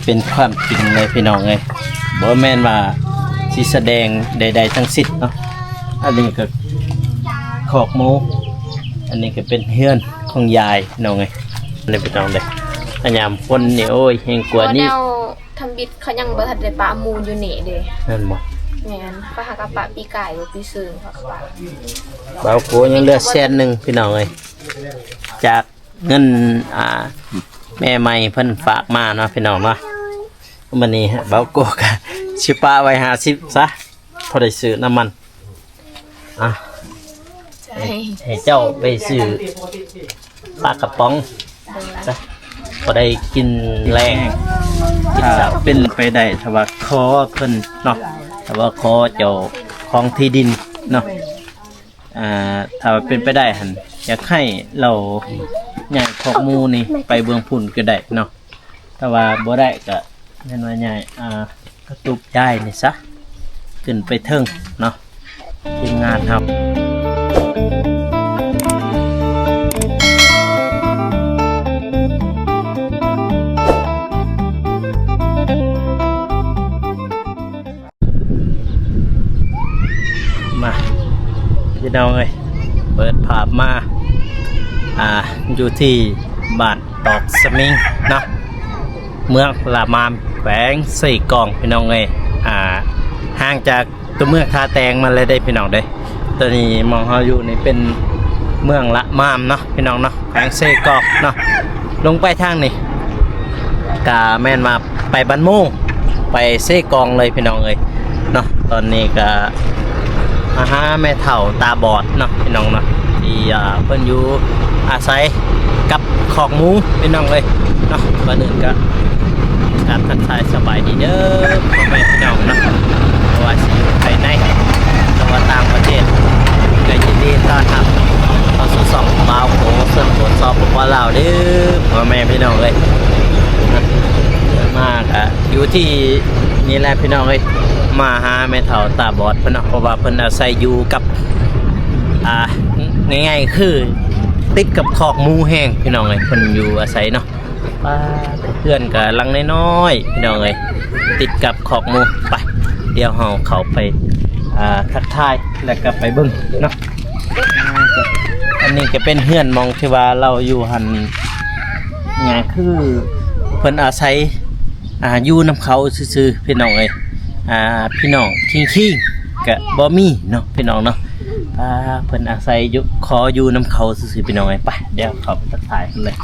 ເປັນຄວາມຈິງເລີຍພີ່ນ້ອງເອີຍ, ບໍ່ແມ່ນວ່າຊິສະແດງໃດໆທັງສິ້ນເນາະ. ອັນນີ້ກໍຄອກໝູ, ອັນນີ້ກໍເປັນເຮືອນຂອງຍາຍນ້ອງເອີຍ. ນີ້ພີ່ນ້ອງເດີ, ອາຍາມຄົນນີ້ ໂອ້ຍ ແຮງກວ່ານີ້. ແນວທຳອິດເຂົາຍັງບໍ່ທັນໄດ້ປະໝູຢູ່ນີ້ເດ້. ແມ່ນບໍ່? ແມ່ນ, ເຂົາຫາກະປະປີກາຍ ບໍ່ປີຊືນເຂົາກະປະ. ບ່າວໂກຍັງເຫຼືອແສນໜຶ່ງພີ່ນ້ອງເອີຍ, ຈາກ ເງິນ ອ່າ ແມ່ໃໝ່ເພິ່ນຝາກມາເນາະພີ່ນ້ອງເນາະ. ມື້ນີ້ບ່າວໂກກະຊິປະໄວ້ຫ້າສິບຊະ ພໍໄດ້ຊື້ນ້ຳມັນ. ອ່ະ ໃຫ້ເຈົ້າໄປຊື້ປາກະປ໋ອງຊະ ພໍໄດ້ກິນແລງ ກິນເຊົ້າ. ຖ້າເປັນໄປໄດ້ ຖ້າວ່າຂໍເພິ່ນເນາະ, ຖ້າວ່າຂໍເຈົ້າຂອງທີ່ດິນເນາະ, ອ່າ ຖ້າວ່າເປັນໄປໄດ້ຫັ້ນ ຢາກໃຫ້ລາວຍ້າຍຄອກໝູນີ້ໄປເບື້ອງພຸ້ນກໍໄດ້ເນາະ. ຖ້າວ່າບໍ່ໄດ້ກໍແມ່ນວ່າຍ້າຍ ອ່າ ກະຕຸບຍ້າຍນີ້ຊະ ຂຶ້ນໄປເທິງເນາະ ທີມງານເຮົາ. ມາ ພີ່ນ້ອງເອີຍ ເປີດພາບມາ ອ່າ ຢູ່ທີ່ບ້ານຕອກສະມິງເນາະ ເມືອງລະມາມ ແຂວງເຊກອງ ພີ່ນ້ອງເອີຍ. ອ່າ ຫ່າງຈາກຕົວເມືອງທ່າແຕງມາເລີຍເດ້ ພີ່ນ້ອງເດ້. ຕອນນີ້ໝ່ອງເຮົາຢູ່ນີ້ເປັນເມືອງລະມາມເນາະ ພີ່ນ້ອງເນາະ ແຂວງເຊກອງເນາະ. ລົງໄປທາງນີ້ກະແມ່ນວ່າໄປບ້ານໂມງ ໄປເຊກອງເລີຍ ພີ່ນ້ອງເອີຍເນາະ. ຕອນນີ້ກະມາຫາແມ່ເຖົ້າຕາບອດເນາະ ພີ່ນ້ອງເນາະ ທີ່ ອ່າ ເພິ່ນຢູ່ອາໄສກັບຄອກໝູ ພີ່ນ້ອງເອີຍເນາະ. ກ່ອນອື່ນກະ ກາບທັກທາຍສະບາຍດີເດີພໍ່ແມ່ພີ່ນ້ອງເນາະ, ບໍ່ວ່າຊິຢູ່ພາຍໃນ ຫຼືວ່າຕ່າງປະເທດ ກໍຍິນດີຕ້ອນຮັບເຂົ້າສູ່ຊ່ອງບ່າວໂກ ເຊິ່ງໂກ ສປປ ລາວເດີ ພໍ່ແມ່ພີ່ນ້ອງເອີຍ. ມາກະຢູ່ທີ່ນີ້ແຫຼະ ພີ່ນ້ອງເອີຍ, ມາຫາແມ່ເຖົ້າຕາບອດເພິ່ນເນາະ, ເພາະວ່າເພິ່ນອາໄສຢູ່ກັບ ອ່າ ງ່າຍໆ ຄືຕິດກັບຄອກໝູແຮງ ພີ່ນ້ອງເອີຍ, ເພິ່ນຢູ່ອາໄສເນາະ. ປ້າ ເຮືອນກະຫຼັງນ້ອຍໆ ພີ່ນ້ອງເອີຍ, ຕິດກັບຄອກໝູ. ໄປ ດຽວເຮົາເຂົ້າໄປ ອ່າ ທັກທາຍ ແລ້ວກໍໄປເບິ່ງເນາະ. ອັນນີ້ກໍເປັນເຮືອນໝ່ອງທີ່ວ່າລາວຢູ່ຫັ້ນ ຫຍັງ ຄືເພິ່ນອາໄສ ອ່າ ຢູ່ນຳເຂົາຊື່ໆ ພີ່ນ້ອງເອີຍ. ອ່າ ພີ່ນ້ອງຄີງໆ ກໍບໍ່ມີເນາະ ພີ່ນ້ອງເນາະ. ອ່າ ເພິ່ນອາໄສຢູ່ ຂໍຢູ່ນຳເຂົາຊື່ໆ ພີ່ນ້ອງເອີຍ. ໄປ ດຽວເຂົ້າໄປທັກທາຍເພິ່ນເລີຍ,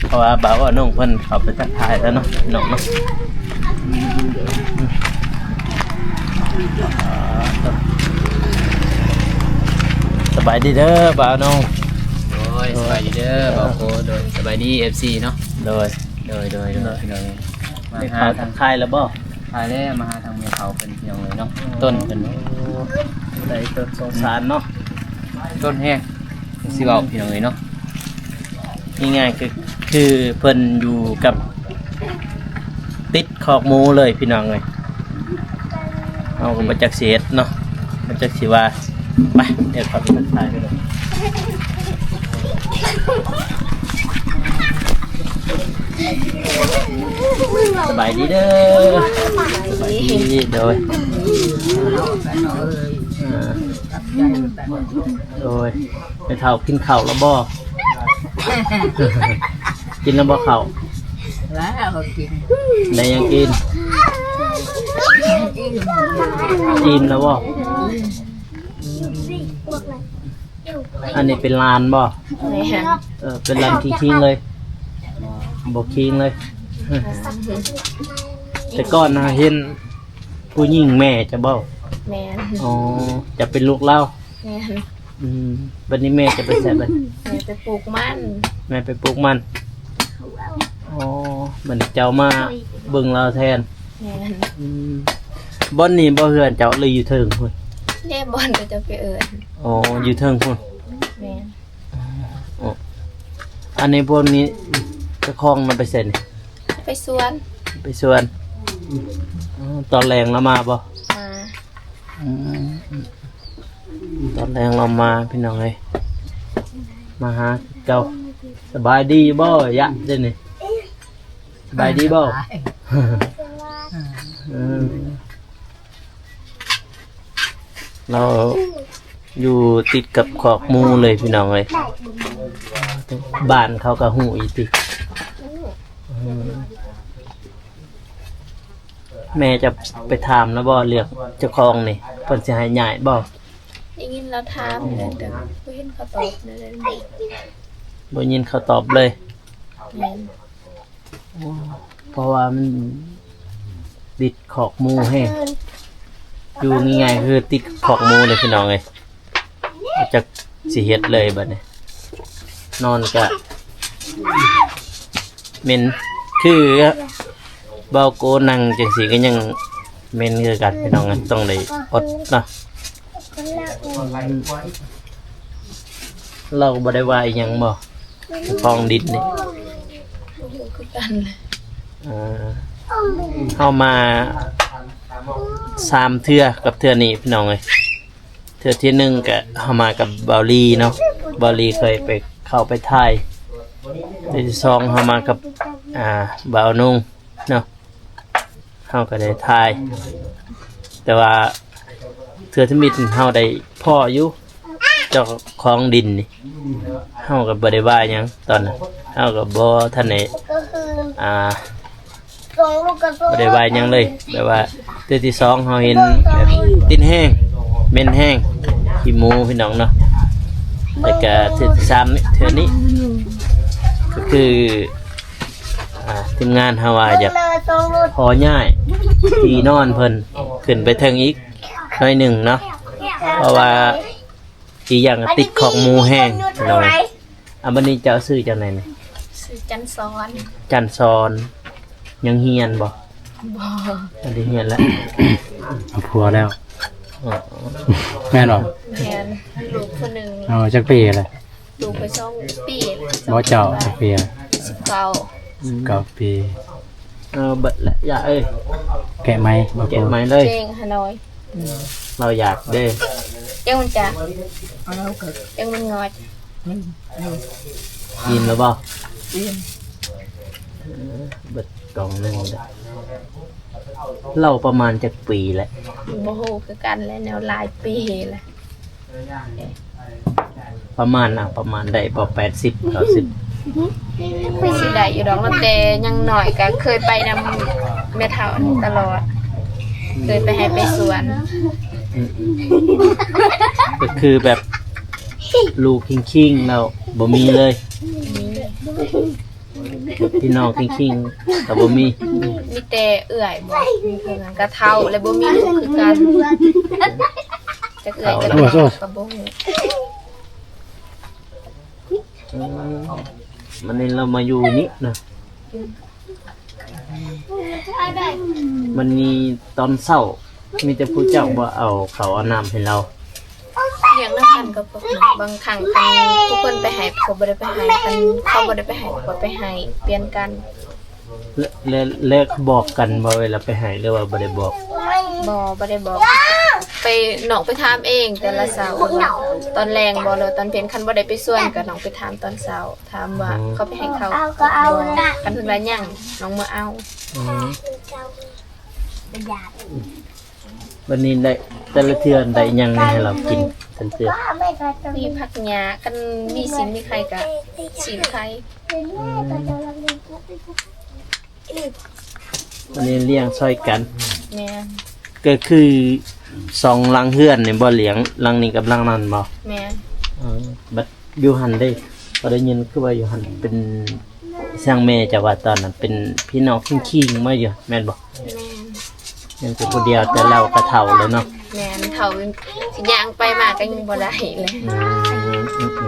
ເພາະວ່າບ່າວອານົງເພິ່ນເຂົ້າໄປທັກທາຍແລ້ວເນາະ ພີ່ນ້ອງເນາະ. ສະບາຍດີເດີບ່າວອານົງ. ໂດຍ ສະບາຍດີເດີບ່າວໂກ. ໂດຍ ສະບາຍດີ ເອັຟຊີ ເນາະ. ໂດຍ ໂດຍ ໂດຍ ໂດຍ ພີ່ນ້ອງເອີຍ. ມາຫາ ໄດ້ເຂົ້າທັກທາຍແລ້ວບໍ່? ທາຍແລ້ວ, ມາຫາທາງແມ່ເຖົ້າເພິ່ນ ພີ່ນ້ອງເອີຍເນາະ. ໂອ້ ຕົ້ນເພິ່ນ ໄດ້ຕົ້ນສົງສານເນາະ, ຕົ້ນແຮງ ຊິເວົ້າ ພີ່ນ້ອງເອີຍເນາະ. ງ່າຍໆ ຄື ຄືເພິ່ນຢູ່ກັບ ຕິດຄອກໝູເລີຍ ພີ່ນ້ອງເອີຍ. ເຮົາກໍບໍ່ຈັກຊິເຮັດເນາະ, ບໍ່ຈັກຊິວ່າ. ໄປ ດຽວເຂົ້າໄປທັກທາຍເພິ່ນ. ສະບາຍດີເດີ. ສະບາຍດີ. ໂດຍ ໂດຍ. ແມ່ເຖົ້າກິນເຂົ້າແລ້ວບໍ່? ກິນແລ້ວບໍ່ເຂົ້າ? ແລ້ວກໍກິນ. ໄດ້ຫຍັງກິນ? ອີ່ມ. ອີ່ມແລ້ວບໍ່? ອັນນີ້ເປັນຫຼານບໍ່? ແມ່ນ. ເອີ ເປັນຫຼານຂີ້ຄີງເລີຍ? ບໍ່ຄີງເລີຍ. ແຕ່ກ່ອນນະເຫັນຜູ້ຍິງແມ່ຈະບໍ່? ແມ່ນ. ອໍ ຈະເປັນລູກລາວ? ແມ່ນ. ອືມ ບັດນີ້ແມ່ຈະໄປໃສບັດ? ແມ່ໄປປູກມັນ. ແມ່ໄປປູກມັນ. ອໍ ບັດນີ້ເຈົ້າມາເບິ່ງລາວແທນ. ແມ່ນ. ອືມ ບ່ອນນີ້ບໍ່ເຮືອນເຈົ້າ ຫຼືຢູ່ເທິງພຸ້ນ? ແມ່ ບ່ອນເຂົາເຈົ້າໄປເອີ້ນ. ອໍ ຢູ່ເທິງພຸ້ນ. ແມ່ນ. ອໍ ອັນນີ້ພວກນີ້ເຈົ້າຂອງນຳໄປໃສນີ້? ໄປສວນ. ໄປສວນ. ອໍ ຕອນແລງລາວມາບໍ່? ມາ. ອືມ ຕອນແລງລາວມາ ພີ່ນ້ອງເອີຍ, ມາຫາເກົ່າ. ສະບາຍດີຢູ່ບໍ່ຍະ ເດນີ້? ສະບາຍດີບໍ່? ເອີ ລາວຢູ່ຕິດກັບຄອກໝູເລີຍພີ່ນ້ອງເອີຍ. ບ້ານເຂົາກໍຮູ້ອີກຕິ. ແມ່ຈະໄປຖາມລະບໍ່ ເລື່ອງເຈົ້າຂອງນີ້ ເພິ່ນຊິໃຫ້ຍ້າຍບໍ່? ໄດ້ຍິນລາວຖາມຢູ່ ແຕ່ບໍ່ເຫັນເຂົາຕອບແນວໃດເລີຍ. ບໍ່ຍິນເຂົາຕອບເລີຍ. ແມ່ນ. ໂອ້ ເພາະວ່າມັນຕິດຄອກໝູແຮງ. ຢູ່ງ່າຍໆຄືຕິດຄອກໝູເລີຍພີ່ນ້ອງເອີຍ. ຈັກຊິເຮັດເລີຍບັດນີ້. ນອນກະເໝັນ ຄືເບົາໂກນັ່ງຈັ່ງຊີ້ກໍຍັງເໝັນຄືກັນພີ່ນ້ອງເອີຍ. ຕ້ອງໄດ້ອົດເນາະ. ລາວກໍບໍ່ໄດ້ວ່າອີ່ຫຍັງບໍ່ ເຈົ້າຂອງດິນນີ້? ບໍ່ຮູ້ຄືກັນ. ເອີ ເຮົາມາສາມເທື່ອກັບເທື່ອນີ້ພີ່ນ້ອງເອີຍ. ເທື່ອທີໜຶ່ງກະເຮົາມາກັບບ່າວລີເນາະ, ບ່າວລີເຄີຍໄປເຂົ້າໄປຖ່າຍ. ເທື່ອທີສອງເຮົາມາກັບ ອ່າ ບ່າວນຸ່ງເນາະ, ເຮົາກໍໄດ້ຖ່າຍ. ແຕ່ວ່າເທື່ອທຳອິດເຮົາໄດ້ພໍ້ຢູ່ ເຈົ້າຂອງດິນນີ້ ເຮົາກໍບໍ່ໄດ້ວ່າຫຍັງຕອນນັ້ນ. ເຮົາກໍບໍ່ທັນໄດ້ ອ່າ ບໍ່ໄດ້ວ່າຫຍັງເລີຍ. ແບບວ່າເທື່ອທີສອງເຮົາເຫັນແບບຕິດແຮງ ເໝັນແຮງ ຂີ້ໝູພີ່ນ້ອງເນາະ. ແລ້ວກະເທື່ອທີສາມນີ້ ເທື່ອນີ້ກໍຄື ອ່າ ທີມງານເຮົາວ່າຢາກຂໍຍ້າຍທີ່ນອນເພິ່ນຂຶ້ນໄປເທິງອີກໜ້ອຍໜຶ່ງເນາະ ເພາະວ່າ ອີກຢ່າງກໍຕິດຄອກໝູແຮງເນາະ. ອ່າ ບັດນີ້ເຈົ້າຊື່ຈັ່ງໃດນີ້? ຊື່ຈັນສອນ. ຈັນສອນ ຍັງຮຽນບໍ່? ບໍ່ ບໍ່ໄດ້ຮຽນແລ້ວ. ເອົາຜົວແລ້ວ. ອໍ ແມ່ນບໍ່? ແມ່ນ. ລູກຜູ້ໜຶ່ງ. ເອົາ ຈັກປີແລ້ວ? ລູກໄປສອງປີແລ້ວ. ບໍ່ ເຈົ້າຈັກປີແລ້ວ? ສິບເກົ້າ. ສິບເກົ້າປີ. ເອີ ເບິດແລ້ວ ຢ່າເອີຍ. ແກະໃໝ່ ແກະໃໝ່ເລີຍ. ເກັ່ງຫານ້ອຍ. ເອີ ລາວຢາກເດ້. ເກັ່ງມັນຈະ ເອົາແລ້ວກໍ ເກັ່ງມັນງອດ. ກິນແລ້ວບໍ່? ກິນ. ເອີ ເບິດກ່ອງໜຶ່ງ. ລາວປະມານຈັກປີແລ້ວ? ບໍ່ຮູ້ຄືກັນແຫຼະ ແນວຫຼາຍປີແລ້ວ. ປະມານ ອ່າ ປະມານໄດ້ບໍ່ ແປດສິບ ເກົ້າສິບ? ຄືຊິໄດ້ຢູ່ດອກເນາະ ແຕ່ຍັງນ້ອຍກໍເຄີຍໄປນຳແມ່ເຖົ້ານີ້ຕະຫຼອດ. ເຄີຍໄປໄຮ່ໄປສວນ. ອືມ ກໍຄືແບບລູກຄີງໆແລ້ວບໍ່ມີເລີຍ. ພີ່ນ້ອງຄີງໆກໍບໍ່ມີ. ມີແຕ່ເອື້ອຍບໍ່ ມີເພິ່ນກໍເຖົ້າແລ້ວບໍ່ມີລູກຄືກັນ. ຈັກເອື້ອຍຈັກນ້ອງກໍບໍ່ຮູ້. ອືມ ມື້ນີ້ລາວມາຢູ່ນີ້ນະ. ອືມ ມື້ນີ້ຕອນເຊົ້າ ມີແຕ່ຜູ້ເຈົ້າບໍ່ເອົາເຂົ້າເອົານ້ຳໃຫ້ລາວ? ລ້ຽງນຳກັນກັບພວກນີ້. ບາງຄັ້ງຄັນຜູ້ເພິ່ນໄປໃຫ້ ຂ້ອຍບໍ່ໄດ້ໄປໃຫ້, ຄັນເຂົາບໍ່ໄດ້ໄປໃຫ້ ຂ້ອຍໄປໃຫ້, ປ່ຽນກັນ. ແລະ ແລະ ແລະ ບອກກັນບໍ່ເວລາໄປໃຫ້ ຫຼືວ່າບໍ່ໄດ້ບອກ? ບໍ່ ບໍ່ໄດ້ບອກ. ໄປ ນ້ອງໄປຖາມເອງແຕ່ລະເຊົ້າ, ຕອນແລງບໍ່ ຫຼືຕອນເພັນ. ຄັນບໍ່ໄດ້ໄປສວນກໍນ້ອງໄປຖາມຕອນເຊົ້າ, ຖາມວ່າ ອືມ ເຂົາໄປໃຫ້ເຂົ້າບໍ່, ຄັນເພິ່ນວ່າຍັງ ນ້ອງມາເອົາ. ອືມ ບັດນີ້ໄດ້ ແຕ່ລະເທື່ອໄດ້ຫຍັງໃຫ້ລາວກິນແຕ່ລະເທື່ອ? ມີຜັກຫຍ້າ, ຄັນມີຊີ້ນມີໄຂ່ກໍຊີ້ນໄຂ່. ອືມ ອັນນີ້ລ້ຽງຊ່ອຍກັນ. ແມ່ນ. ກໍຄືສອງຫຼັງເຮືອນນີ້ບໍ່? ລ້ຽງຫຼັງນີ້ກັບຫຼັງນັ້ນບໍ່? ແມ່ນ. ເອີ ບັດຢູ່ຫັ້ນເດ້ ກໍໄດ້ຍິນຄືວ່າຢູ່ຫັ້ນເປັນ ຊ່າງແມ່ເຈົ້າວ່າຕອນນັ້ນເປັນພີ່ນ້ອງຄີງໆມາຢູ່ ແມ່ນບໍ່? ແມ່ນ. ຍັງແຕ່ຜູ້ດຽວ ແຕ່ລາວກໍເຖົ້າແລ້ວເນາະ. ແມ່ນ ເຖົ້າ ຊິຍ່າງໄປມາກໍຍັງບໍ່ໄດ້ເລີຍ. ອືມ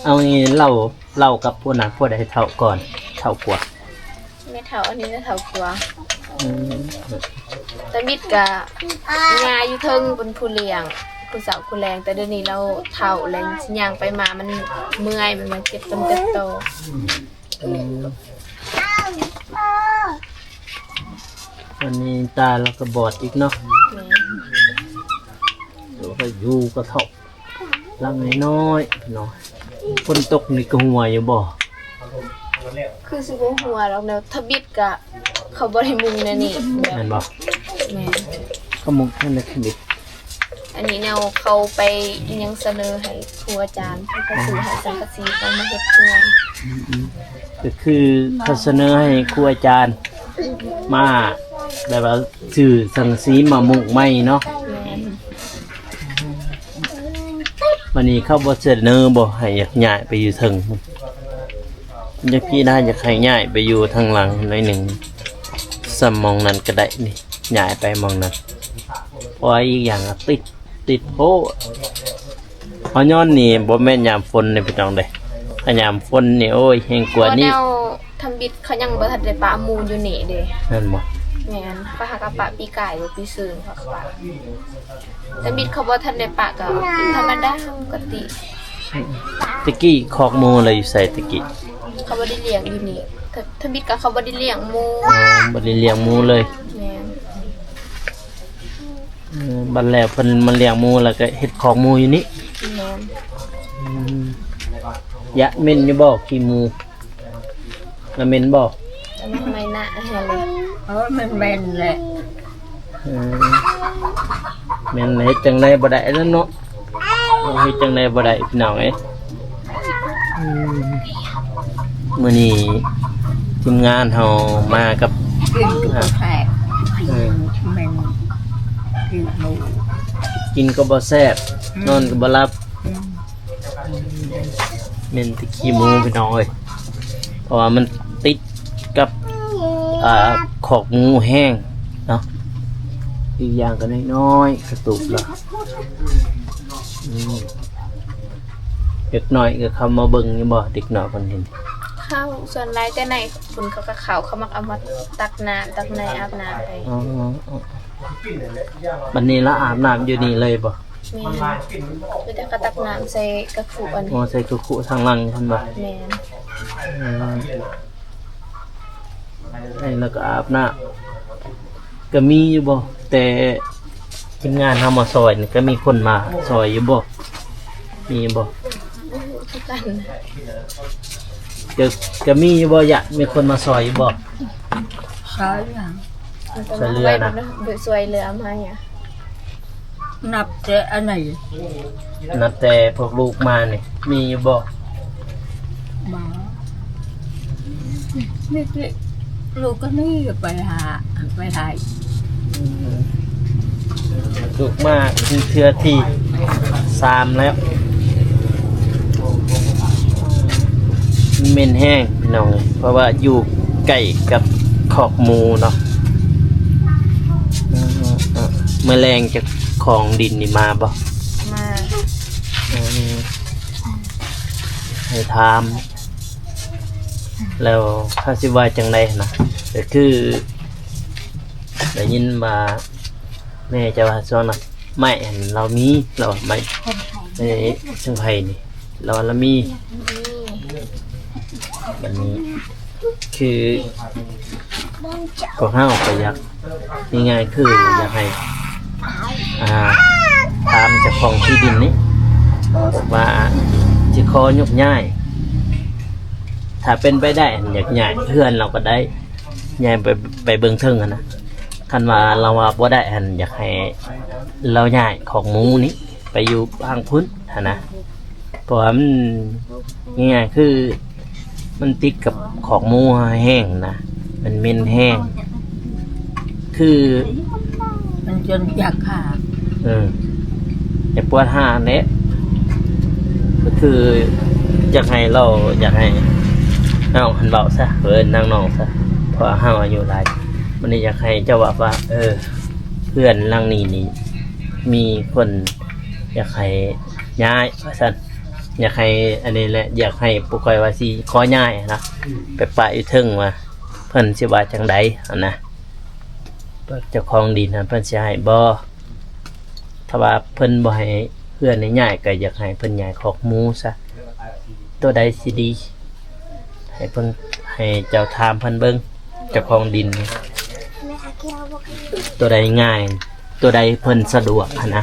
ເອົານີ້ ລາວ ລາວກັບຜູ້ນັ້ນຜູ້ໃດເຖົ້າກ່ອນ ເຖົ້າກວ່າ? ແມ່ເຖົ້າອັນນີ້ນະເຖົ້າກວ່າ. ອືມ ຕາມິດກະຍ່າຢູ່ເທິງເປັນຜູ້ລ້ຽງ ຜູ້ເຊົ້າຜູ້ແລງ, ແຕ່ດຽວນີ້ລາວເຖົ້າແລ້ວ ຊິຍ່າງໄປມາມັນເມື່ອຍ, ມັນມາເຈັບຕົນເຈັບໂຕ. ອືມ ອັນນີ້ຕາລາວກໍບອດອີກເນາະ. ແມ່ນ. ໂຕກໍຢູ່ກະເທົາະ ຫຼັງນ້ອຍໆເນາະ. ຝົນຕົກນີ້ກໍຮົ່ວຢູ່ບໍ່? ຄືຊິບໍ່ຮູ້ດອກແນວທຳອິດກະ ເຂົາບໍ່ໄດ້ມຸງແນວນີ້ ແມ່ນບໍ່? ແມ່ນ ເຂົາມຸງແນວທຳອິດ. ອັນນີ້ແນວເຂົາໄປອີ່ຫຍັງສະເໜີໃຫ້ຄູອາຈານ ເຂົາຊື້ໃຫ້ສັງກະສີເຂົາມາເຮັດເຮືອນ. ອືມໆ ກໍຄືເຂົາສະເໜີໃຫ້ຄູອາຈານມາ ແບບວ່າຊື້ສັງກະສີມາມຸງໃໝ່ເນາະ. ແມ່ນ. ບັດນີ້ເຂົາບໍ່ສະເໜີບໍ່ ໃຫ້ຢາກຍ້າຍໄປຢູ່ເທິງ? ຢາກ ພີ່ນາຢາກໃຫ້ຍ້າຍໄປຢູ່ທາງຫຼັງໜ້ອຍໜຶ່ງ ສ່ຳໝ່ອງນັ້ນກໍໄດ້ນີ້ ຍ້າຍໄປໝ່ອງນັ້ນ ເພາະວ່າອີກຢ່າງກໍຕິດ ຕິດໂພດ. ເຮົາຍ້ອນນີ້ບໍ່ແມ່ນຍາມຝົນເດ້ພີ່ນ້ອງເດ້ ຖ້າຍາມຝົນນີ້ ໂອ້ຍ ແຮງກວ່ານີ້. ແນວທຳອິດເຂົາຍັງບໍ່ທັນໄດ້ປະໝູ່ຢູ່ນີ້ເດ້. ແມ່ນບໍ່? ແມ່ນ ເຂົາຫາກະປະປີກາຍ ຫຼື ປີຊືນເຂົາກະປະ. ທຳອິດເຂົາບໍ່ທັນໄດ້ປະກໍທຳມະດາ ປົກກະຕິ. ແຕ່ກີ້ຄອກໝູລະຢູ່ໃສແຕ່ກີ້? ເຂົາບໍ່ໄດ້ລ້ຽງຢູ່ນີ້. ທ- ທຳອິດກໍເຂົາບໍ່ໄດ້ລ້ຽງໝູ. ອໍ ບໍ່ໄດ້ລ້ຽງໝູເລີຍ. ແມ່ນ. ເອີ ບັດແລ້ວເພິ່ນມາລ້ຽງໝູແລ້ວກໍເຮັດຄອກໝູຢູ່ນີ້. ແມ່ນ. ອືມ ຢາກເໝັນຢູ່ບໍ່ ຂີ້ໝູ? ລະເໝັນບໍ່? ຍັງໄມ່ນະ ເອີ ມັນເໝັນແຫຼະ. ເອີ ເໝັນ ເຮັດຈັ່ງໃດບໍ່ໄດ້ແລ້ວເນາະ ເຮັດຈັ່ງໃດບໍ່ໄດ້ພີ່ນ້ອງເອີຍ. ອືມ ມື້ນີ້ທີມງານເຮົາມາກັບ ກິນກໍບໍ່ແຊບ ອ່າ ກິນກໍບໍ່ແຊບ ອືມ ນອນກໍບໍ່ຫຼັບ ອືມ. ເໝັນແຕ່ຂີ້ໝູພີ່ນ້ອງເອີຍ ເພາະວ່າມັນຕິດກັບ ອ່າ ຄອກໝູແຮງເນາະ ອີກຢ່າງກໍນ້ອຍໆ ກະຕຸບລະ. ອືມ ເດັກນ້ອຍກໍເຂົ້າມາເບິ່ງຢູ່ບໍ່? ເດັກນ້ອຍເພິ່ນເຫັນ ເຂົ້າ ສ່ວນຫຼາຍແຕ່ໃນພຸ້ນເຂົາກໍເຂົ້າ ເຂົາມັກເອົາມາຕັກນ້ຳ ຕັກໃນອາບນ້ຳໄປ. ອໍ ບັດນີ້ລະອາບນ້ຳຢູ່ນີ້ເລີຍບໍ່? ແມ່ນ ມີແຕ່ກະຕັກນ້ຳໃສ່ກະຄຸອັນ ອໍ ໃສ່ກະຄຸທາງຫຼັງຫັ້ນບໍ່? ແມ່ນ. ອືມ ໃຫ້ລະກະອາບນ້ຳ ກະມີຢູ່ບໍ່? ແຕ່ທີມງານເຮົາມາຊ່ອຍນີ້ ກະມີຄົນມາຊ່ອຍຢູ່ບໍ່? ມີບໍ່? ບໍ່ຮູ້ຄືກັນ ກະ ກະມີຢູ່ບໍ່? ຢາກມີຄົນມາຊ່ອຍຢູ່ບໍ່? ຊ່ອຍຫຍັງ? ຊ່ອຍເຫຼືອນະ ໄປຊ່ວຍເຫຼືອມາຫຍັງ? ນັບແຕ່ອັນໃດ? ນັບແຕ່ພວກລູກມານີ້ ມີຢູ່ບໍ່? ບໍ່ ມີແຕ່ລູກກະນີ້ໄປຫາ ໄປໄທ. ອືມ ລູກມາເທື່ອທີສາມແລ້ວ ເໝັນແຮງພີ່ນ້ອງ ເພາະວ່າຢູ່ໃກ້ກັບຄອກໝູເນາະ. ເອີ ເອີ ເອີ ມື້ແລງເຈົ້າຂອງດິນນີ້ມາບໍ່? ມາ. ເອີ ໃຫ້ຖາມ ແລ້ວເຂົາຊິວ່າຈັ່ງໃດຫັ້ນນະ? ກໍຄືໄດ້ຍິນວ່າແມ່ເຈົ້າວ່າຊ່ວງນັ້ນ ໄມ້ຫັ້ນລາວມີ ລາວວ່າໄມ້ ໄມ້ເຊີງໄຜ່ນີ້ ລາວວ່າລາວມີ. ບັດນີ້ຄືພວກເຮົາກໍຢາກ ງ່າຍໆ ຄືຢາກໃຫ້ ອ່າ ຖາມເຈົ້າຂອງທີ່ດິນນີ້ວ່າຊິຂໍຍົກຍ້າຍ ຖ້າເປັນໄປໄດ້ ຢາກຍ້າຍເຮືອນລາວກໍໄດ້ ຍ້າຍໄປ ໄປເບື້ອງເທິງຫັ້ນນະ. ຄັນວ່າລາວວ່າບໍ່ໄດ້ຫັ້ນ ຢາກໃຫ້ລາວຍ້າຍຄອກໝູນີ້ໄປຢູ່ທາງພຸ້ນຫັ້ນນະ ເພາະວ່າມັນ ງ່າຍໆ ຄືມັນຕິດກັບຄອກໝູແຮງນະ ມັນເໝັນແຮງ ຄືມັນຈົນຢາກຂ້າ ເອີ ຢາກປວດຫາແຫຼະ ກໍຄືຢາກໃຫ້ລາວ ຢາກໃຫ້ນ້ອງຫັ້ນເວົ້າຊະ ເອີ້ນນາງນ້ອງຊະ ເພາະວ່າເຮົາອາຍຸຫຼາຍ. ບັດນີ້ຢາກໃຫ້ເຈົ້າເວົ້າວ່າ ເອີ ເຮືອນຫຼັງນີ້ນີ້ ມີຄົນຢາກໃຫ້ຍ້າຍວ່າຊັ້ນ ຢາກໃຫ້ອັນນີ້ແຫຼະ ຢາກໃຫ້ພວກຂ້ອຍວ່າຊິຂໍຍ້າຍນະ ໄປປະຢູ່ເທິງວ່າເພິ່ນຊິວ່າຈັ່ງໃດຫັ້ນນະ ເຈົ້າຂອງດິນຫັ້ນເພິ່ນຊິໃຫ້ບໍ່? ຖ້າວ່າເພິ່ນບໍ່ໃຫ້ເຮືອນນີ້ຍ້າຍ ກໍຢາກໃຫ້ເພິ່ນຍ້າຍຄອກໝູຊະ ໂຕໃດຊິດີ? ໃຫ້ເພິ່ນ ໃຫ້ເຈົ້າຖາມເພິ່ນເບິ່ງ ເຈົ້າຂອງດິນ ໂຕໃດງ່າຍ ໂຕໃດເພິ່ນສະດວກຫັ້ນນະ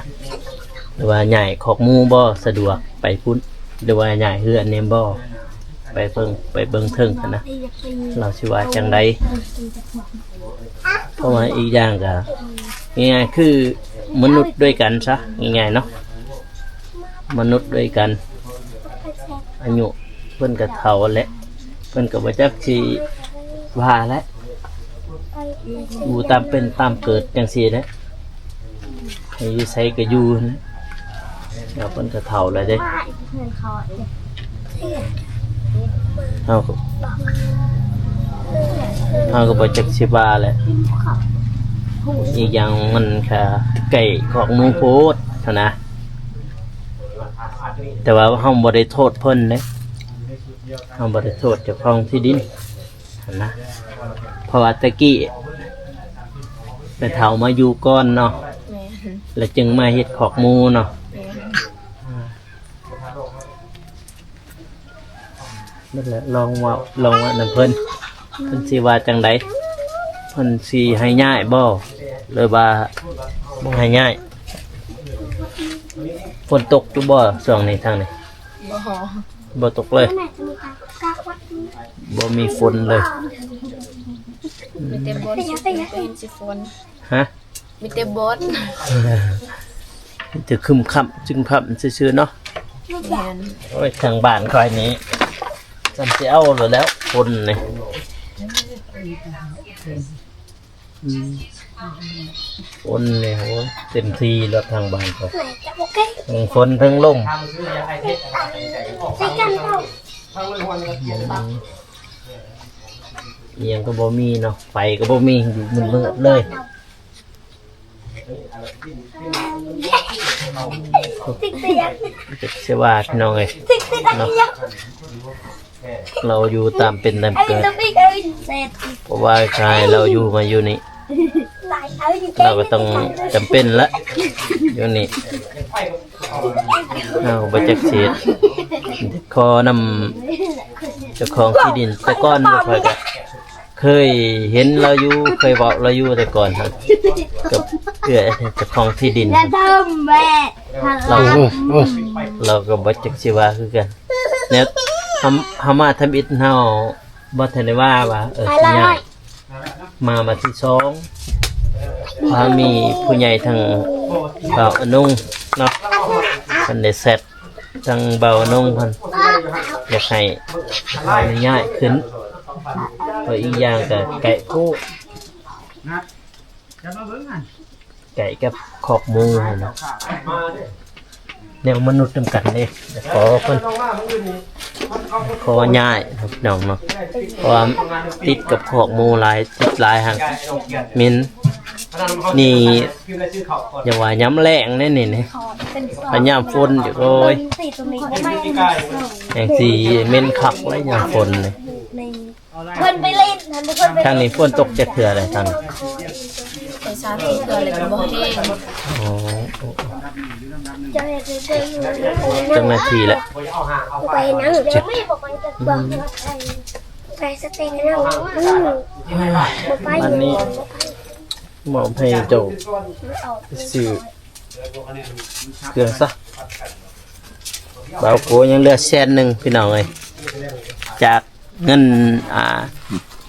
ຫຼືວ່າຍ້າຍຄອກໝູບໍ່ສະດວກໄປພຸ້ນ ຫຼືວ່າຍ້າຍເຮືອນນີ້ບໍ່? ໄປເບິ່ງ ໄປເບິ່ງເທິງຫັ້ນນະ ລາວຊິວ່າຈັ່ງໃດ. ເພາະວ່າອີກຢ່າງກໍງ່າຍໆ ຄືມະນຸດດ້ວຍກັນຊະ ງ່າຍໆເນາະ ມະນຸດດ້ວຍກັນ ອາຍຸເພິ່ນກໍເຖົ້າແຫຼະ ເພິ່ນກໍບໍ່ຈັກຊິວ່າແຫຼະ ຢູ່ຕາມເປັນຕາມເກີດຈັ່ງຊີ້ແຫຼະ ໃຫ້ຢູ່ໃສກໍຢູ່ຫັ້ນແຫຼະ ແລ້ວເພິ່ນກໍເຖົ້າແລ້ວເດ້. ເຮົາກໍ ເຮົາກໍບໍ່ຈັກຊິວ່າແຫຼະ ອີກຢ່າງມັນກະໃກ້ຄອກໝູໂພດຫັ້ນນະ ແຕ່ວ່າເຮົາບໍ່ໄດ້ໂທດເພິ່ນເດ້ ເຮົາບໍ່ໄດ້ໂທດເຈົ້າຂອງທີ່ດິນຫັ້ນນະ ເພາະວ່າແຕ່ກີ້ແມ່ເຖົ້າມາຢູ່ກ່ອນເນາະ ແມ່ນ ແລ້ວຈຶ່ງມາເຮັດຄອກໝູເນາະ ແມ່ນ. ນັ້ນແຫຼະ ລອງເວົ້າ ລອງເວົ້ານຳເພິ່ນ ເພິ່ນຊິວ່າຈັ່ງໃດ ເພິ່ນຊິໃຫ້ຍ້າຍບໍ່ ຫຼືວ່າບໍ່ໃຫ້ຍ້າຍ? ຝົນຕົກຢູ່ບໍ່ຊ່ວງນີ້ທາງນີ້? ບໍ່ ບໍ່ຕົກເລີຍ ບໍ່ມີຝົນເລີຍ ມີແຕ່ຝົນ ຊິເປັນ ຊິຝົນ ຮະ? ມີແຕ່ບົດ ມີແຕ່ຄຶມຄຶມຊຶມຄຶມຊື່ໆເນາະ ແມ່ນ ໂອ້ຍ ທາງບ້ານຂ້ອຍນີ້ຈຳຊິເອົາໂລດແລ້ວ ຝົນນີ້ ອືມ ຝົນນີ້ ໂອ້ຍ ເຕັມທີ່ແລ້ວທາງບ້ານຂ້ອຍ ເຖິງຝົນເຖິງລົມ ອີ່ຫຍັງກໍບໍ່ມີເນາະ ໄຟກໍບໍ່ມີ ຢູ່ມືດໆເລີຍ. ຈັກຊິວ່າພີ່ນ້ອງເອີຍເນາະ ລາວຢູ່ຕາມເປັນຕາມເກີດ ເພາະວ່າກາຍລາວຢູ່ມາຢູ່ນີ້ ລາວກໍຕ້ອງຈຳເປັນລະ ຢູ່ນີ້ ເຮົາບໍ່ຈັກຊິເຮັດ ຂໍນຳເຈົ້າຂອງທີ່ດິນ ແຕ່ກ່ອນຂ້ອຍກໍ ເຄີຍເຫັນລາວຢູ່ ເຄີຍເວົ້າລາວຢູ່ແຕ່ກ່ອນຫັ້ນ ກັບເອື້ອຍເຈົ້າຂອງທີ່ດິນ ລາວ ລາວກໍບໍ່ຈັກຊິວ່າຄືກັນ ແນວ ເຮົາ ເຮົາມາທຳອິດ ເຮົາບໍ່ທັນໄດ້ວ່າ ວ່າ ເອີ ຊິຍ້າຍ ມາບັດທີສອງ ວ່າມີຜູ້ໃຫຍ່ທາງບ່າວອະນົງເນາະ ເພິ່ນໄດ້ແຊັດ ທາງບ່າວນົງເພິ່ນຢາກໃຫ້ເຮົານີ້ຍ້າຍຂຶ້ນ ເພາະອີກຢ່າງກໍໃກ້ໂພດ ໃກ້ກັບຄອກໝູຫັ້ນນະ ແນວມະນຸດນຳກັນເດ້ ຂໍເພິ່ນ ຂໍຍ້າຍເນາະ ພີ່ນ້ອງເນາະ ເພາະວ່າຕິດກັບຄອກໝູຫຼາຍ ຕິດຫຼາຍຫັ້ນ ເໝັນ ນີ້ ຢ່າວ່າຍາມແລ້ງເດ້ນີ້ ນີ້ ຄັນຍາມຝົນຢູ່ ໂອ້ຍ ແຮງຊິເໝັນຄັກແລ້ວຍາມຝົນນີ້ ເພິ່ນໄປຫຼິ້ນຫັ້ນ ເພິ່ນໄປ ທາງນີ້ຝົນຕົກຈັກເທື່ອແລ້ວທາງນີ້? ໄປສາມສີ່ເທື່ອແລ້ວກໍບໍ່ແຫ້ງ. ອໍ ເຈົ້າໜ້າທີ່ແຫຼະ ໄປນັ່ງ ໄປສະເຕັນນັ່ງ ອື ບໍ່ໄປ ອັນນີ້ ມອບໃຫ້ເຈົ້າຊື້ເຄື່ອງຊະ ບ່າວໂກຍັງເຫຼືອແສນໜຶ່ງພີ່ນ້ອງເອີຍ ຈາກເງິນ ອ່າ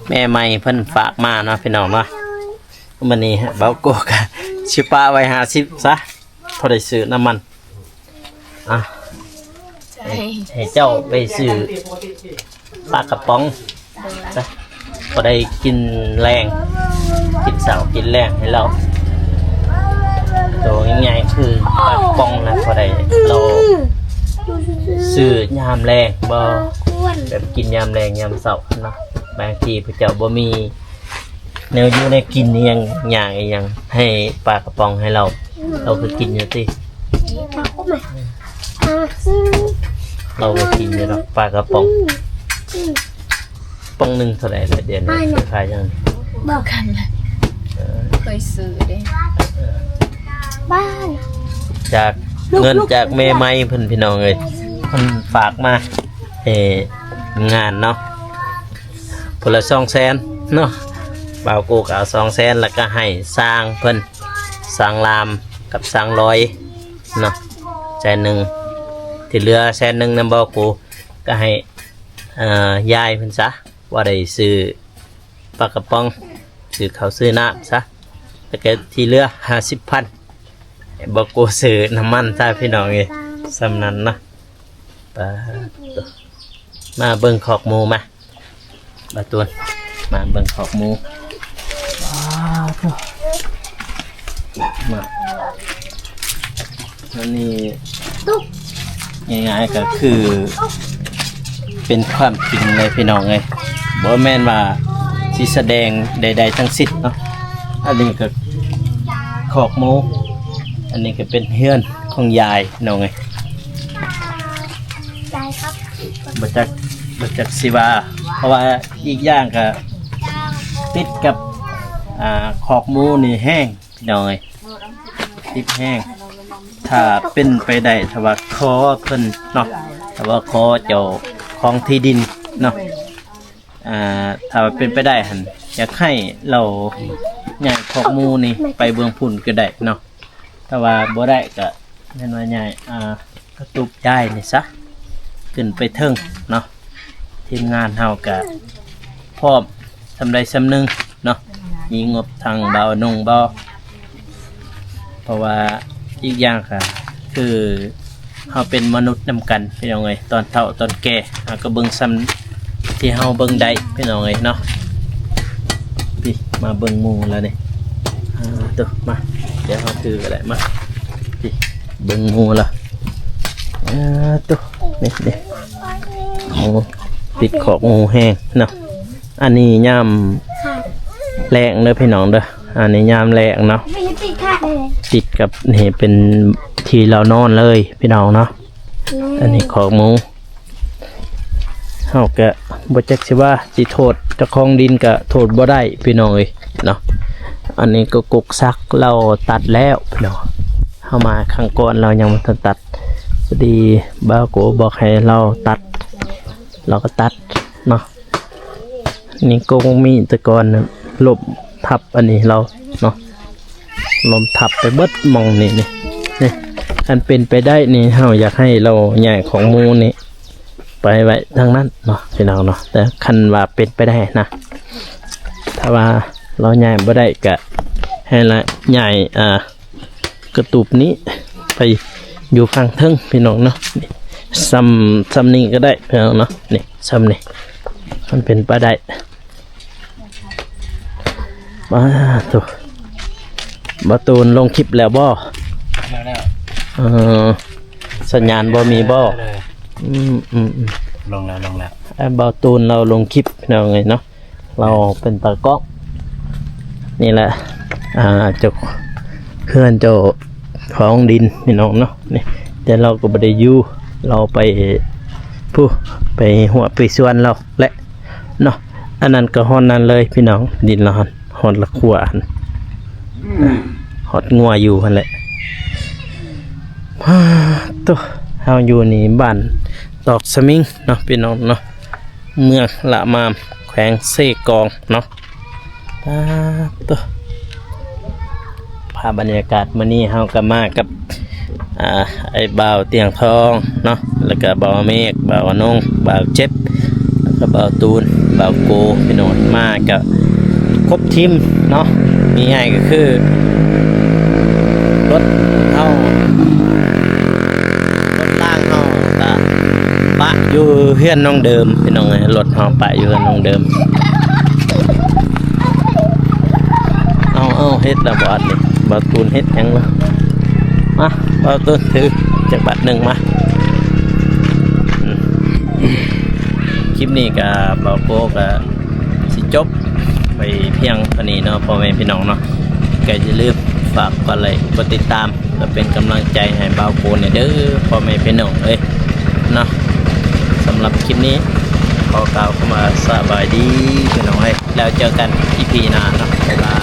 ແມ່ໃໝ່ເພິ່ນຝາກມາເນາະພີ່ນ້ອງເນາະ ມື້ນີ້ບ່າວໂກກະຊິປະໄວ້ຫ້າສິບຊະ ພໍໄດ້ຊື້ນ້ຳມັນ ອ່ະ ໃຫ້ ໃຫ້ເຈົ້າໄປຊື້ປາກະປ໋ອງ ໂດຍ ຊະ ພໍໄດ້ກິນແລງ ກິນເຊົ້າກິນແລງໃຫ້ລາວ ໂຕງ່າຍໆຄືປາກະປ໋ອງນະ ພໍໄດ້ລາວຊື້ຍາມແລງບໍ່ ແບບກິນຍາມແລງຍາມເຊົ້າເນາະ ບາງທີຜູ້ເຈົ້າບໍ່ມີ ແນວຢູ່ແນວກິນອີ່ຫຍັງ ຍ່າງອີ່ຫຍັງ ໃຫ້ປາກະປ໋ອງໃຫ້ລາວ ລາວກໍກິນຢູ່ຕິ ລາວກໍກິນຢູ່ດອກປາກະປ໋ອງ ປ໋ອງໜຶ່ງເທົ່າໃດລະ ດຽວນີ້ຂາຍຫຍັງ ບໍ່ ບໍ່ ເຄີຍຊື້ເດ້ ເອີ ບ້ານ ຈາກເງິນຈາກແມ່ໃໝ່ເພິ່ນ ພີ່ນ້ອງເອີຍ ເພິ່ນຝາກມາໃຫ້ງານເນາະ ຜູ້ລະສອງແສນເນາະ ບ່າວໂກກະເອົາສອງແສນ ແລ້ວກະໃຫ້ຊ່າງເພິ່ນ ຊ່າງລາມກັບຊ່າງລອຍເນາະ ແສນໜຶ່ງ ທີ່ເຫຼືອແສນໜຶ່ງນຳບ່າວໂກກະໃຫ້ ອ່າ ຍາຍເພິ່ນຊະ ບໍ່ໄດ້ຊື້ປາກະປ໋ອງ ຊື້ເຂົ້າຊື້ນ້ຳຊະ ແລ້ວກໍທີ່ເຫຼືອຫ້າສິບພັນ ບໍ່ໂກຊື້ນ້ຳມັນຊະ ພີ່ນ້ອງເອີຍ. ສ່ຳນັ້ນເນາະ. ປາດໂທ້ ມາເບິ່ງຄອກໝູ ມາ ບາຕູນ ມາເບິ່ງຄອກໝູ. ປາດໂທ້ ມາ ອັນນີ້ງ່າຍໆກໍຄືເປັນຄວາມຈິງເລີຍ ພີ່ນ້ອງເອີຍ, ບໍ່ແມ່ນວ່າຊິສະແດງໃດໆທັງສິ້ນເນາະ. ອັນນີ້ກໍຄອກໝູ, ອັນນີ້ກໍເປັນເຮືອນຂອງຍາຍ ພີ່ນ້ອງເອີຍ. ຍາຍຄັບ ບໍ່ຈັກ ບໍ່ຈັກຊິວ່າ ເພາະວ່າອີກຢ່າງກໍຕິດກັບ ອ່າ ຄອກໝູນີ້ແຮງ ພີ່ນ້ອງເອີຍ, ຕິດແຮງ. ຖ້າເປັນໄປໄດ້ ຖ້າວ່າຂໍເພິ່ນເນາະ, ຖ້າວ່າຂໍເຈົ້າຂອງທີ່ດິນເນາະ, ອ່າ ຖ້າວ່າເປັນໄປໄດ້ຫັ້ນ ຢາກໃຫ້ລາວຍ້າຍຄອກໝູນີ້ໄປເບື້ອງພຸ້ນກໍໄດ້ເນາະ. ຖ້າວ່າບໍ່ໄດ້ກໍແມ່ນວ່າຍ້າຍ ອ່າ ກະຕູບຍ້າຍນີ້ຊະ ຂຶ້ນໄປເທິງເນາະ. ທີມງານເຮົາກະພ້ອມສ່ຳໃດສ່ຳໜຶ່ງເນາະ, ມີງົບທາງບ່າວນົງບໍ່? ເພາະວ່າອີກຢ່າງກະຄືເຮົາເປັນມະນຸດນຳກັນ ພີ່ນ້ອງເອີຍ, ຕອນເຖົ້າຕອນແກ່ເຮົາກໍເບິ່ງສ່ຳທີ່ເຮົາເບິ່ງໄດ້ ພີ່ນ້ອງເອີຍເນາະ. ນີ້ ມາເບິ່ງໝູແລ້ວນີ້. ອ່າ ໂຕ ມາ ດຽວເຮົາຖືກໍໄດ້ ມາ ນີ້ ເບິ່ງໝູລະ. ອ່າ ໂຕ ນີ້ ນີ້ ໝູ ຕິດຄອກໝູແຮງເນາະ. ອັນນີ້ຍາມແລງເດີພີ່ນ້ອງເດີ, ອັນນີ້ຍາມແລງເນາະ. ຕິດກັບນີ້ເປັນທີ່ລາວນອນເລີຍພີ່ນ້ອງເນາະ. ອັນນີ້ຄອກໝູ ເຮົາກະບໍ່ຈັກຊິວ່າຊິໂທດເຈົ້າຂອງດິນກະໂທດບໍ່ໄດ້ພີ່ນ້ອງເອີຍເນາະ. ອັນນີ້ກໍກົກສັກລາວຕັດແລ້ວພີ່ນ້ອງ, ເຮົາມາຄັ້ງກ່ອນລາວຍັງບໍ່ທັນຕັດ, ພໍດີບ່າວໂກບອກໃຫ້ລາວຕັດ ລາວກໍຕັດເນາະ. ນີ້ກົກໝີແຕ່ກ່ອນນະ ລົ້ມທັບອັນນີ້ລາວເນາະ, ລົ້ມທັບໄປເບິດໝ່ອງນີ້ ນີ້ ນີ້. ຄັນເປັນໄປໄດ້ນີ້ ເຮົາຢາກໃຫ້ລາວຍ້າຍຂອງໝູນີ້ໄປໄວ້ທາງນັ້ນເນາະ ພີ່ນ້ອງເນາະ, ແຕ່ຄັນວ່າເປັນໄປໄດ້ນະ. ຖ້າວ່າລາວຍ້າຍບໍ່ໄດ້ກະໃຫ້ລາວຍ້າຍ ອ່າ ກະຕູບນີ້ໄປຢູ່ຝັ່ງເທິງພີ່ນ້ອງເນາະ. ນີ້ ສ່ຳ ສ່ຳນີ້ກໍໄດ້ພີ່ນ້ອງເນາະ, ນີ້ ສ່ຳນີ້ ມັນເປັນໄປໄດ້. ປາດໂທ້ ບ່າວຕູນລົງຄລິບແລ້ວບໍ່? ແລ້ວ ແລ້ວ. ເອີ ສັນຍານບໍ່ມີບໍ່? ເລີຍ ອືມ ອືມ ອືມ ລົງແລ້ວ ລົງແລ້ວ. ເອີ ບ່າວຕູນລາວລົງຄລິບພີ່ນ້ອງເອີຍເນາະ. ລາວເປັນຕາກ້ອງ ນີ້ແຫຼະ ອ່າ ເຈົ້າເຮືອນເຈົ້າຂອງດິນພີ່ນ້ອງເນາະ ນີ້. ແຕ່ລາວກໍບໍ່ໄດ້ຢູ່ ລາວໄປພຸ້ນ ໄປຮົ້ວໄປສວນລາວແຫຼະເນາະ. ອັນນັ້ນກໍຮອດນັ້ນເລີຍພີ່ນ້ອງ, ດິນລາວຮອດລະຂົວຫັ້ນ ຮອດງົວຢູ່ຫັ້ນແຫຼະ. ໂອ້ ເຮົາຢູ່ນີ້ບ້ານຕອກສະມິງເນາະ ພີ່ນ້ອງເນາະ. ເມືອງລະມາມ ແຂວງເຊກອງເນາະ. ປາດໂທ້ ພາບບັນຍາກາດມື້ນີ້ເຮົາກໍມາກັບ ອ່າ ອ້າຍບ່າວຕຽງທອງເນາະ, ແລ້ວກໍບ່າວເມກ, ບ່າວອະນົງ, ບ່າວເຈັບ, ແລ້ວກໍບ່າວຕູນ, ບ່າວໂກ ພີ່ນ້ອງ, ມາກໍຄົບທີມເນາະ. ມີຫຍັງກໍຄືລົດເຮົາ ລົດລ້າງເຮົາກະປະຢູ່ເຮືອນນ້ອງເດີມພີ່ນ້ອງເອີຍ, ລົດເຮົາປະຢູ່ເຮືອນນ້ອງເດີມ. ເອົາ ເອົາ ເຮັດແລ້ວບາດນີ້ ບ່າວຕູນເຮັດຫຍັງລະ? ມາ ບ່າວຕູນຖືຈັກບາດໜຶ່ງມາ. ອືມ ຄລິບນີ້ກະ ບ່າວໂກກະ ຊິຈົບໄປພຽງເທົ່ານີ້ເນາະ ພໍ່ແມ່ພີ່ນ້ອງເນາະ. ກໍຢ່າລືມຝາກກົດໄລກົດຕິດຕາມ ເພື່ອເປັນກຳລັງໃຈໃຫ້ບ່າວໂກແດ່ເດີ ພໍ່ແມ່ພີ່ນ້ອງເອີຍເນາະ. ສຳລັບຄລິບນີ້ຂໍກ່າວຄຳວ່າສະບາຍດີພີ່ນ້ອງເອີຍ, ແລ້ວເຈີກັນອີພີໜ້າເນາະ. ບາຍບາ